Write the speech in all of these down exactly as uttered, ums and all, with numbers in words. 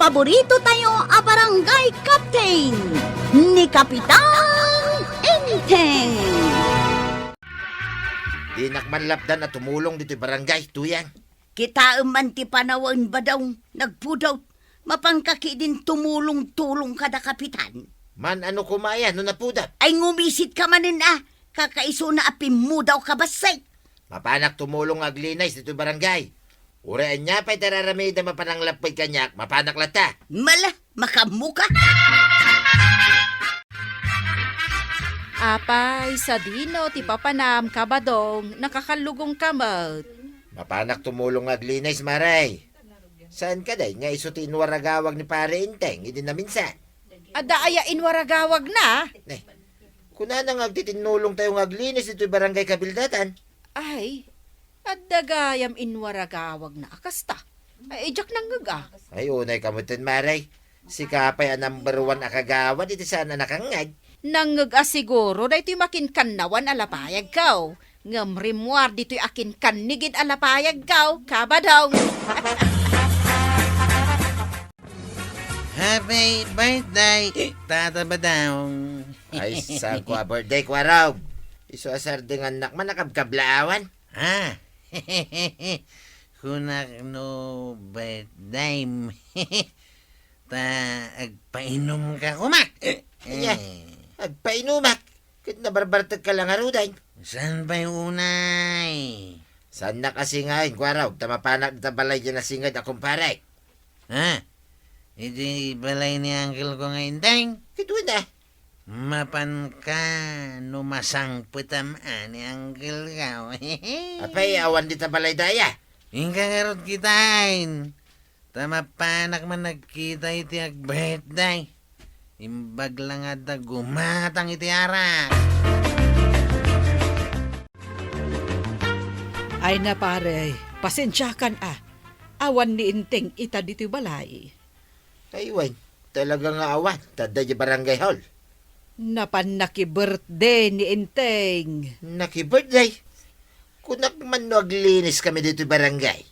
Paborito tayo a barangay captain, ni Kapitan Enteng. Dinak man lapdan a tumulong ditoy barangay, Tuyang. Kitaem man ti panawen, Badong, nagpudot. Mapanka ketdin tumulong-tulong kada kapitan. Man, ano koma aya no napudot? Ay, ngumisit ka manen a, kakaisuna a pimmudawka bassit. Mapanak tumulong nga aglinis ditoy barangay. Uray ania pay ti ar-aramidem a pananglapped kaniak, mapanak latta. Mala, makaammoka. Apay, sadino ti papanam, Kabadong, nakakallugongka met? Mapanak tumulong nga aglinis, Mare. Saan kadi nga isu ti inwaragawag ni Pare Enteng idi naminsan? Adda aya inwaragawagna? Ne, kunana nga agtitinnulong tayo nga aglinis ditoy barangay kabildatan. Ay, adda gayam inwaragawagna a kasta. Ay, diak nangngeg a. Ay, unay ka metten, Mare. Sika pay a number one a kagawad iti saan a nakangngeg. Nangngeg a siguro daytoy makinkannawan a lapayagko. Ngem rimmuar ditoy akinkanni gid a lapayagko, Kabadong. Happy birthday, Tata Badong. Ay, saan ko a birthday, Kuarog? Isu a sardengannak man a kabkablaawan. Ah, kunak no birthday. Ta agpainumka koma. Ania? Eh. Agpainumak? Ket nabarbartekka la ngaruden. Saan pay unay? Saannak a singaen, Kuarog, ta mapanak dita balay diay nasinged a kumpare. Ha? Iti balay ni uncle ko nga Enteng? Ket wen a. Mapanka no masangpetam a ni uncle ko. Apay, awan dita balay daya? Inka ngarud kitaen. Ta mapanak man nagkita iti ag-birthday. Imbag la nga adda gumatang iti arak. Ay na, pare, pasensiakan a. Awan ni Enteng ita ditoy balay. Ay, wen, talaga nga awan. Ta adda idiay barangay hall. Napan naki-birthday ni Enteng. Naki-birthday? Kunak man no aglinis kami ditoy barangay.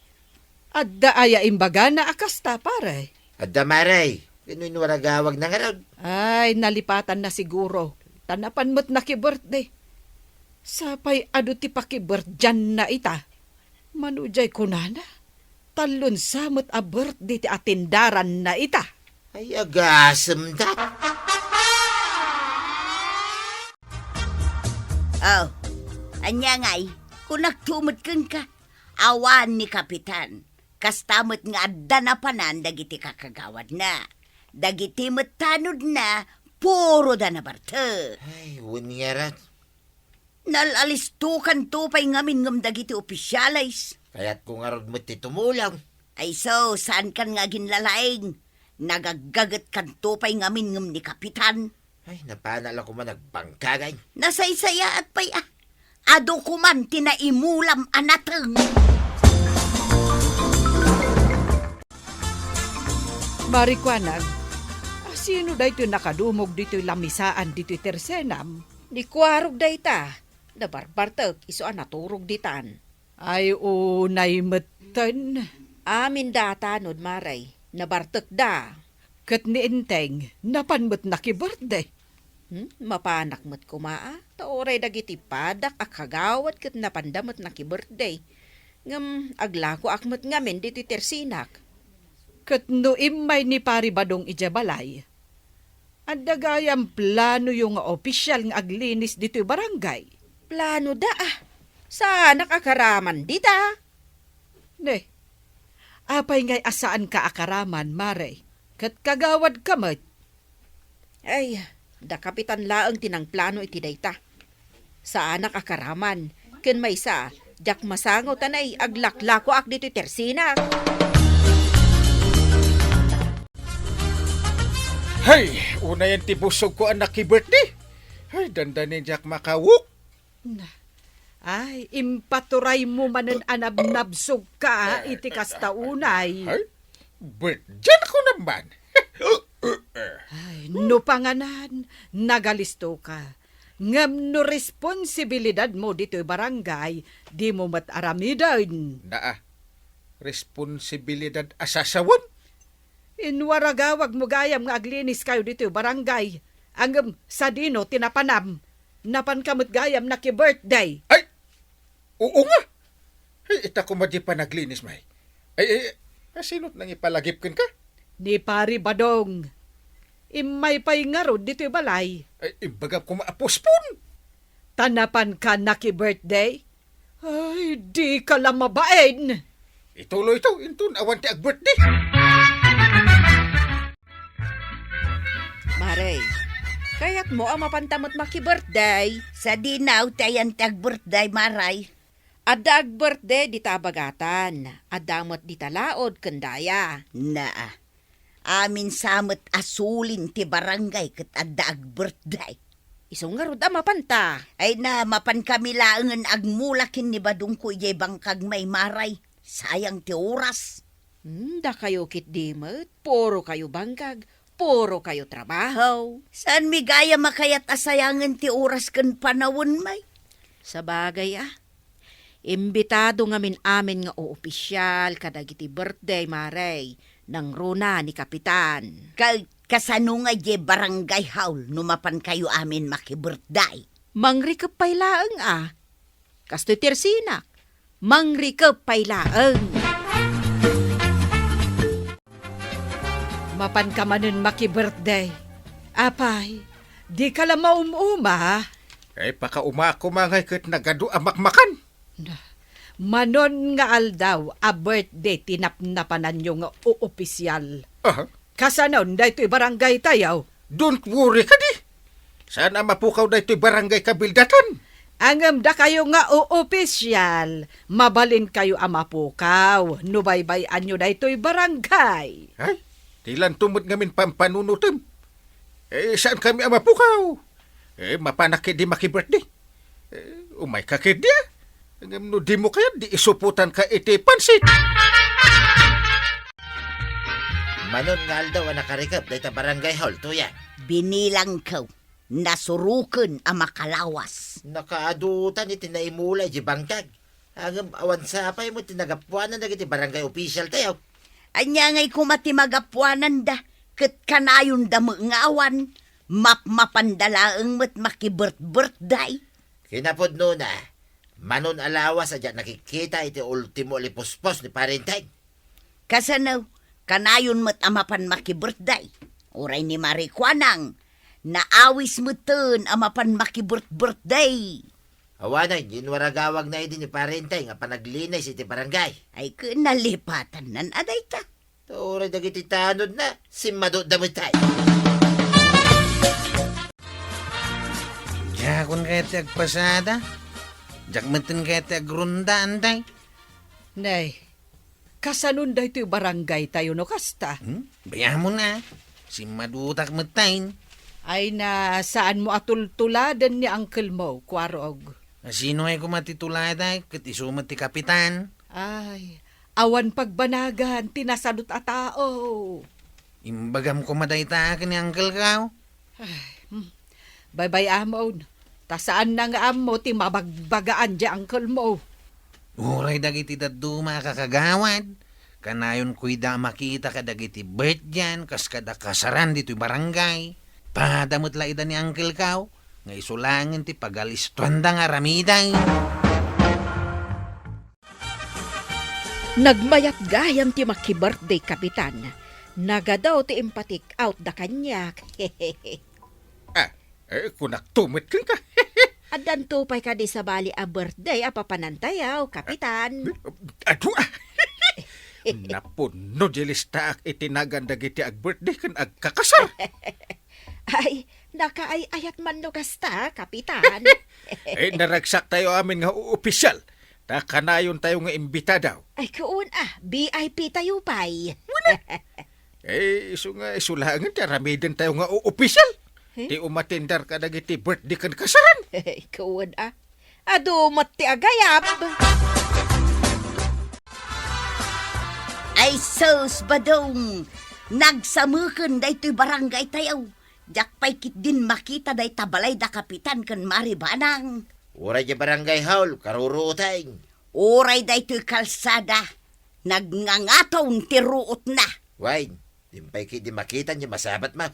Adda aya imbagana a kasta, pare? Adda, Mare. Ket no inwaragawagna ngarud? Ay, nalipatanna siguro. Ta napan met naki-birthday. Sapay adu ti pakibirthdaynna ita. Mano diay kunana, tallo sa met a birthday ti atendaranna ita. Ay, agasemda. Oh, ania ngay? Kunakto met kenka, awan ni Kapitan. Kasta met nga adda napanan dagiti kakagawadna. Dagiti met tanodna, puroda nabartek. Ay, wen ngarud. Nal-alistokanto pay ngamin ngem dagiti opisyales. Kayatko ngarud met ti tumulong. Ay so, saankan nga aginlalaing? Nagaggagetkanto pay ngamin ngem ni Kapitan. Ay, napana la koma nagbangkagay. Nasaysayaat pay a. Adu koman ti naimulam a nateng. Marikuanag, a sino daytoy nakadumog ditoy lamisaan ditoy tersenam? Ni Kuarog dayta, nabarbartek isu a naturog ditan. Ay, unay metten. Amin da a tanod, Mare, nabartekda. Ket ni Enteng, napan met naki-birthday. Hmm, mapanak met koma a, ta uray dagiti padak a kagawad ket napanda met naki-birthday. Ngem aglakoak met ngamin ditoy tersinak. Ket no immay ni Pari Badong idiay balay, adda gayam planoyo nga opisyal nga aglinis ditoy barangay? Planoda a. Saanak a karaman dita. Ne, apay ngay a saanka a karaman, Mare? Ket kagawadka met. Ay, da Kapitan laeng ti nangplano iti dayta. Saanak a karaman. Ken maysa, diak masango ta nay aglaklakoak ditoy tersinak. Hay, unayen ti busogko a naki-birthday. Hay, dandani diak makawok. Na, ay, impaturaymo manen a nabnabsogka iti kasta unay. Ay, birthday ko naman. Ay, no panganan, nagalistoka. Ngem no responsibilidadmo ditoy barangay, dimo met aramiden. Naa, responsibilidad a sasawen? Inwaragawagmo gayam nga agliniskayo ditoy barangay. Ngem sadino ti napanam? Napanka met gayam naki-birthday. Ay! Oo nga! Ay, ita koma di panaglinis, may. Ay, ay, ay, sino't nangipalagip kenka? Ni Pari Badong. Immay pay ngarud ditoy balay. Ay, imbagam koma a postpone. Ta napanka naki-birthday? Ay, dika la mabain! Ituloy to, inton awan ti ag-birthday. Maray, kayatmo a mapanta met maki-birthday? Sadino ti ayan ti ag-birthday, Maray? Adda ag-birthday dita a bagatan, adda met dita laod ken daya. Naa. Amin sa met a sulin ti barangay ket adda ag-birthday. Isu ngarud a mapanta. Ay na, mapankami laengen agmula ken ni Badongko idiay bangkag, may, Maray. Sayang ti oras. Hmm, dakayo ketdi met, puro kayo bangkag, puro kayo trabaho. Saanmi gayam a kayat a sayangen ti oras ken panawen, may? Sabagay a, imbitado ngamin amin nga oopisial kadagiti birthday, Maray, nangruna ni Kapitan. Ka-, kasano nga idiay barangay hall no mapankayo amin maki-birthday? Mangrikep pay laeng a. Kastoy ti ersinak, mangrikep pay laeng. Mapanka manen maki-birthday. Apay, dika la maum-uma? Ay, pakaumako mangay ket nagadu a makmakan. Na, manon nga aldaw a birthday ti napnapananyo nga oopisial. Aha. Kasanon daytoy barangay tayo? Don't worry kadi. Saan a mapukaw daytoy barangay kabildatan? Ngem dakayo nga oopisial, mabalinkayo a mapukaw no baybay-anyo daytoy barangay. Ay, dilanto met ngamin pampanunotem. Eh, saan kami a mapukaw? Eh, mapanak ketdi maki-birthday. Eh, umayka ketdi a. Ngem no dimo kayat, di isupotanka iti pansit. Manon nga aldaw a nakarikep dayta barangay hall, Tuya? Binilangko, nasuroken a makalawas. Nakaadutan iti naimula iti bangkag. Ngem awan sapay met ti nagapuanan dagiti barangay official tayo. Ania ngay koma ti magapuananda, ket kanayonda met nga awan, mapmapanda laeng met makibert-birthday. Kinapudnona, manon a lawas a diak nakikita iti ultimo a lipuspos ni Parenteng. Kasano, kanayon met a mapan makibirthday. Uray ni Marie Kuanang, naawis meten a mapan makibirth-birthday. Awanen, inwaragawagna idi ni Parenteng a panaglinis iti barangay. Ay, ken nalipatannan a dayta. Ta uray dagiti tanodna, simmadutda met ay. Diakon kayat ti agpasada? Diak meten kayat ti agronda, anday? Nay, kasanon daytoy barangay tayo no kasta? Hmm? Bayamon a. Simmadutak metten. Ay na, saanmo a tultuladen ni uncle mo, Kuarog? Sino ay koma ti tuladay? Ket isu met ti kapitan. Ay, awan pagbanagan ti nasadut a tao. Imbagam koma dayta ken ni uncle ko. Ay, hmm. Baybay-amon, ta saanna nga ammo ti mabagbagaan diay uncle mo. Uray dagiti dadduma a kakagawad, kanayon koyda a makita kadagiti birthday-an kas kada kasaran ditoy barangay. Pada met la ida ni uncle ko, nga isu laengen ti pagalistuanda nga aramiden. Nagmayat gayam ti makibirthday, Kapitan. Nagadu ti impatik-out da kaniak. Ah, eh, kunakto met kenka. Addanto pay kadi sabali a birthday a papanantayo, Kapitan? Adu, ah. Napunno di listaak iti nagan dagiti agbirthday ken agkakasar. Ay, nakaay-ayat man no kasta, Kapitan. Eh, naragsak tayo amin nga opisyal. Ta kanayon tayo nga imbitado. Ay, kuon a, V I P tayo pay. Wen a. Eh, isu nga, isu laengen ti aramiden tayo nga opisyal. Hmm? Ti umatindar kadagiti birthday ken kasaran. Ay, kuon a. Adu met ti agayab. Ay sus, Badong! Nagsameken daytoy barangay tayo. Diak pay ketdin makita dayta balay da Kapitan ken Mari Banang. Uray diay barangay hall, karuruoteng. Uray daytoy kalsada, nagngangaton ti ruotna. Wen, Dimpay ketdi makitan ti masabatmo.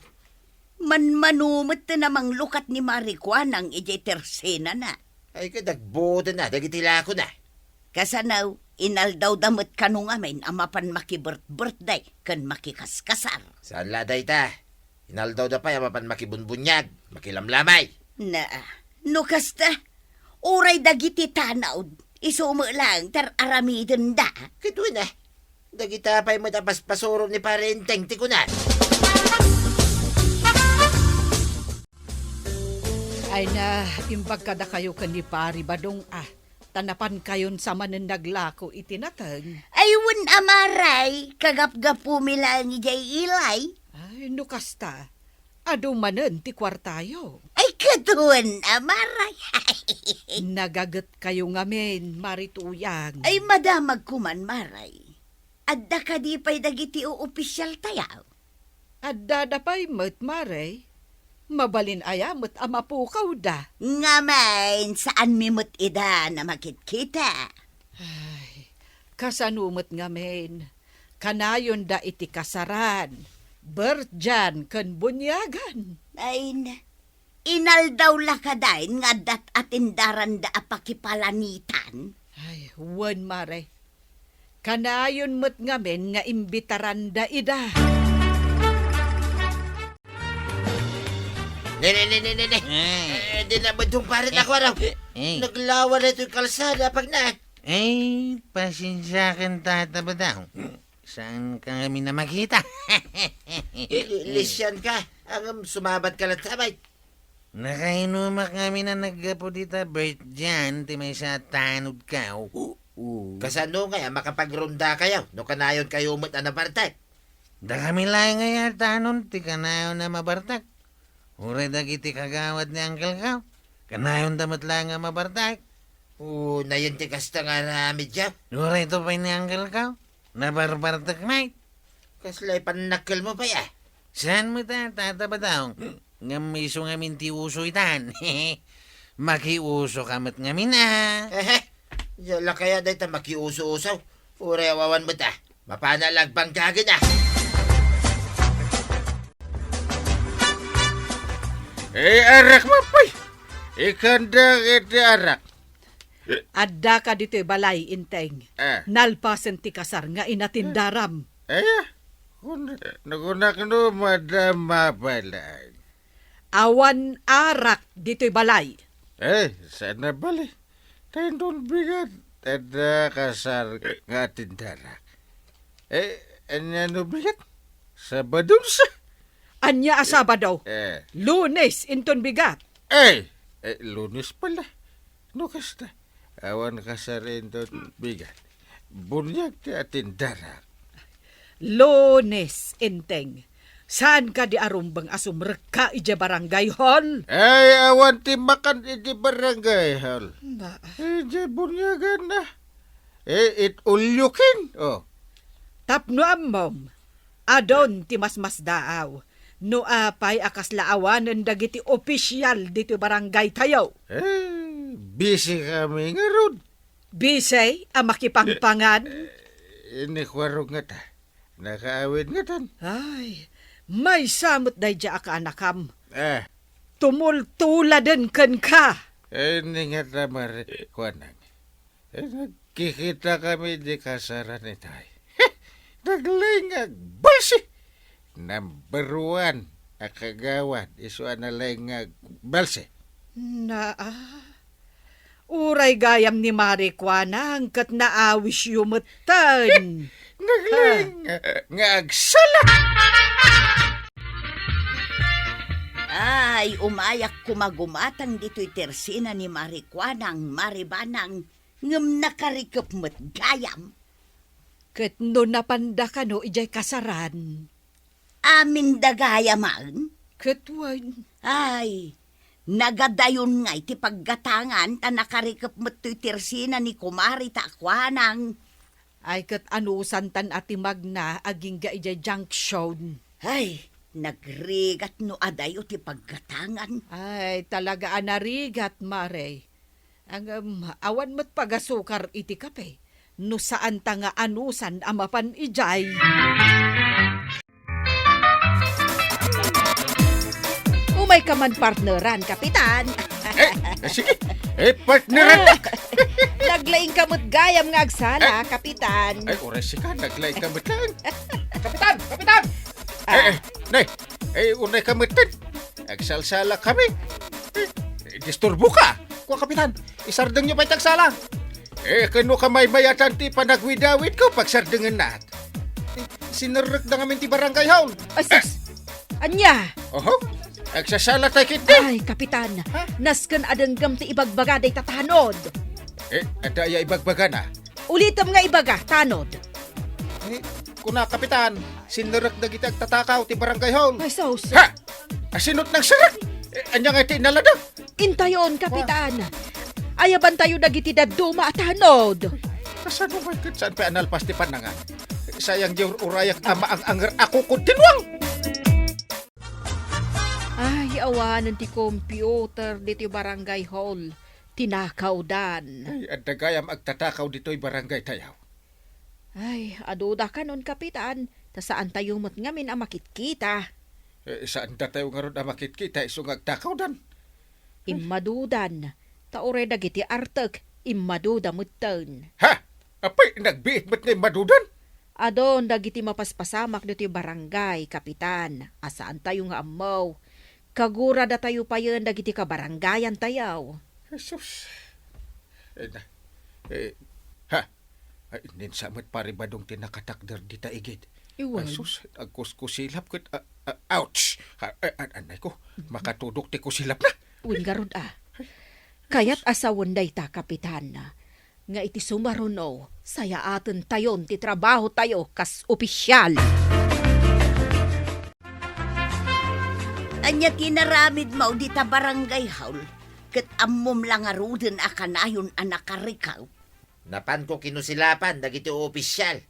Manmano met ti namanglukat ni Mari Kuanang idiay tersenana. Ay, ket agbuotenna dagiti lakona. Kasano, inaldawda met kano ngamin a mapan makibirth-birthday ken makikaskasar. Saan la dayta. Inaldawda pay a mapan makibunbuniag, makilamlamay. Na, no kasta, uray dagiti tanod, isu met laeng ti ar-aramidenda. Ket wen a, dagita pay met a paspasuro ni Pare Enteng ti kunak. Ay na, imbag kadakayo ken ni Pari Badong a, ta napankayon sa manen naglako iti nateng. Ay, wen a, Maray, kagapgapumi laeng idiay ilay. Ay, no kasta, adu manen ti kuartayo. Ay, ket wen a, Maray. Nagagetkayo ngamin, Mari Tuyang. Ay, madamagko man, Maray. Adda kadi pay dagiti oopisialtayo? Addada pay met, Mare. Mabalin aya met a mapukawda? Ngamin, saanmi met ida a makitkita. Ay, kasano met ngamin? Kanayonda iti kasaran, birthdayan, ken buniagan. Ay, na, inaldaw la kadi nga adda atindaranda a pakipalanitan? Ay, wen, Mare. Kanayon met ngamin nga imbitaranda ida. Ne, ne, ne, ne, ne, ne. Eh. Eh, di na bedung parit Eh. ako, ano? Eh. Naglawa na ito'y kalsada, pag na. Eh, pasensya ka, Tata Badong. Saan ka ngamin a makita? Li-, lisian ka. Ang sumabat ka lang sabay. Nakainumak ngamin a naggapu dita birthday ti maysa a tanodko. Oo. Kasano ngay a makapagrondakayo no kanayonkayo met a nabartek? Dakami laeng aya a tanon ti kanayon a mabartek. Uray dagiti kagawad ni angkelko, kanayonda met laeng a mabartek. O, nayon ti kasta nga aramidyo? Uray to pay ni angkelko, nabarbartek met. Kasla ipannakkelmo pay a? Saan met a, Tata Badong? Ngem isu ngamin ti uso itan. Makiuso ka met ngamin a. Ehe. Diak la kaya dayta makiuso-uso. Uray awan met a. Mapana la agbangkagen a. Eh, arak, mapay. Ikanda iti arak. Addaka ditoy balay, Enteng. Ah. Nalpasen ti kasar nga inatindaram. Eh, kun-, nakunak no, madam, mabalang. Awan arak ditoy balay. Eh, saan a bali? Ta inton bigat, adda kasar nga atindarak. Eh, ania no bigat? Sabado sa. Ania a Sabado? Eh. Lunes inton bigat. Eh, eh, Lunes pala. No kasta, awan kasar inton bigat. Buniag ti atindarak. Lunes, Enteng. Saan kadi a rumbeng a sumrekka idiay barangay hall? Ay, awan ti makan idiay barangay hall. Na. Idiay buniagan na. Eh, it ulyukin. Oh. Tapno ammom, adun ti masmasdaaw. No apay a kasla awanen dagiti opisial ditoy barangay tayo? Eh, busy kami ngarud. Busy a makipangpangan? Eh, ni Kuarog ngata. Nakaawid ngatan. Ay, maysa met daydiay a kaanakam. Eh. Tumultuladen kenka. Eh, ni ngata, Mari Kuanang. Eh, nagkikita kami di kasaran itay. Naglaing nga agbalsi. Number one a kagawad, isu a nalaing nga agbalsi. Naa. Uray gayam ni Mari Kuanang ket naawisyo metten. Naglaing nga, nga agsala. Ay, umayak koma gumatang ditoy tersena ni Mari Kuanang, Mari Banang, ngem nakarikep met gayam. Ket no napanda kano idiay kasaran? Amin da gayamen? Ket wen. Ay, nagadayon ngay ti paggatangan ta nakarikep met toy tersena ni kumari ta kuanang. Ay, ket anusantan a ti magna agingga idiay junction. Ay, nagrigat no adayo ti paggatangan. Ay, talaga a narigat, Mare. Ngem, awan met pagasukar iti kape, no saanta nga anusan a mapan idiay. May ka man partneran, Kapitan. Eh, eh, sige. Eh, partneran na. Naglaing ka met gayam nga agsala, Kapitan. Ay, oras ka, naglaing ka met lang. Kapitan! Kapitan! Ah. Eh, eh, nay, eh, unay ka met. Agsalsala kami. Eh, disturbo ka. Kua, Kapitan, isardeng nyo pay ti agsala. Eh, kano ka maymayatan ti panagwidawid ko, pagsardengen na. Eh, sinerrek da ngamin ti barangay hall. Ay, sus! Ania? Oho, agsasala tayo kiti. Ay, Kapitan, nasken a denggem ti ibagbaga dayta tanod. Eh, adda aya ibagbagana? Ulitem nga ibaga, tanod. Eh, kuna, Kapitan, sinerrek dagiti agtatakaw ti barangay hall. Ay, sus. Ha? Asinot nang serrek? Eh, ania nga iti inalada? Intayon, Kapitan. Ayaban tayo dagiti dadduma a tanod. Kasano man ket saan pay a nalpas ti panangan? Sayang di ur-urayak a maang-anger a kukod ti nuang. Ay, awanen ti computer ditoy barangay hall. Tinakawdan. Ay, adda gayam agtatakaw ditoy barangay tayo. Ay, aduda kanon, Kapitan, ta saan tayo met ngamin a makitkita. Eh, saan datayo ngarud a makitkita isu nga agtakawdan? Immadudan, ta uray dagiti artek, immaduda metten. Ha? Apay, nagbiit met nga immadudan? Adun dagiti mapaspasamak ditoy barangay, Kapitan, a saan tayo nga ammo. Kagura datayo payen dagiti kabarangayan tayo. Jesus. Eh, na, eh, ha? Ay, ninsa met pari Badong ti nakatakder dita igid. Iwan. Ay, sus, agkuskusilap ket, ah, ah, ouch! Ah, ah, ah, anay ko, makatudok ti kusilap na. Wen garud, ah. Kayat a sawen dayta, Kapitan, nga iti sumaruno, sayaaten tayon ti trabaho tayo kas opisyal. Ania ti inaramidmo dita barangay hall? Ket ammom la ngaruden a kanayon a nakarikaw? Napanko kinusilapan dagiti opisyal.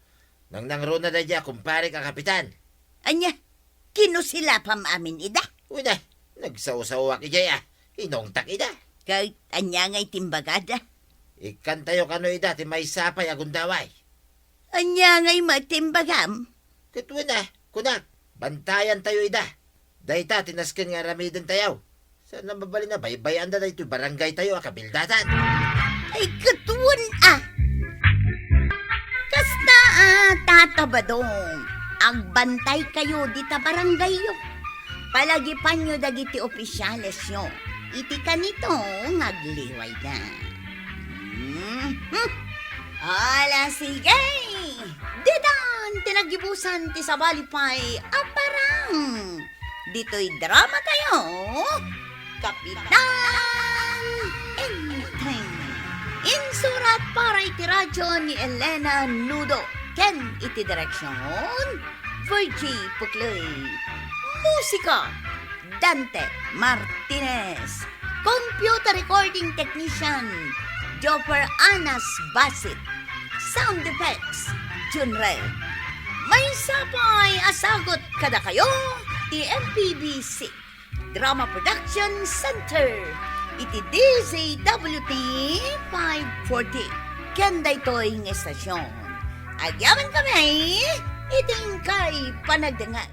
Nangnangruna daydiay a kumparek a kapitan. Ania? Kinusilapam amin ida? Uy, na, nagsawsawak idiay a. Inungtak ida. Ket ania ngay ti imbagada? Ikkantayo kano ida ti maysa pay a gundaway. Ania ngay met ti imbagam? Ket wen a, kunak, bantayantayo ida. Dayta ti nasken nga aramidentayo. Saan a mabalin a baybay-anda daytoy barangaytayo a kabildatan? Ay, ket wen a! Kasta a, Tata Badong, agbantaykayo dita barangayyo. Palagipanyo dagiti opisyalesyo iti kanito nga agliwayda. Mhm. Ala, sige! Ditan ti naggibusan ti sabali pay a parang ditoy drama tayo, Kapitan Enteng. Insurat para iti radyo ni Elena Nudo ken iti direksyon, Virgie Puclay. Musika, Dante Martinez. Computer recording technician, Jopper Anas Basit. Sound effects, Junrel. Maysa pay a sagut kadakayo ti M P B C Drama Production Center iti D Z W T five forty. Ken daytoy nga estasyon, agyamankami iti inkay panagdengngeg.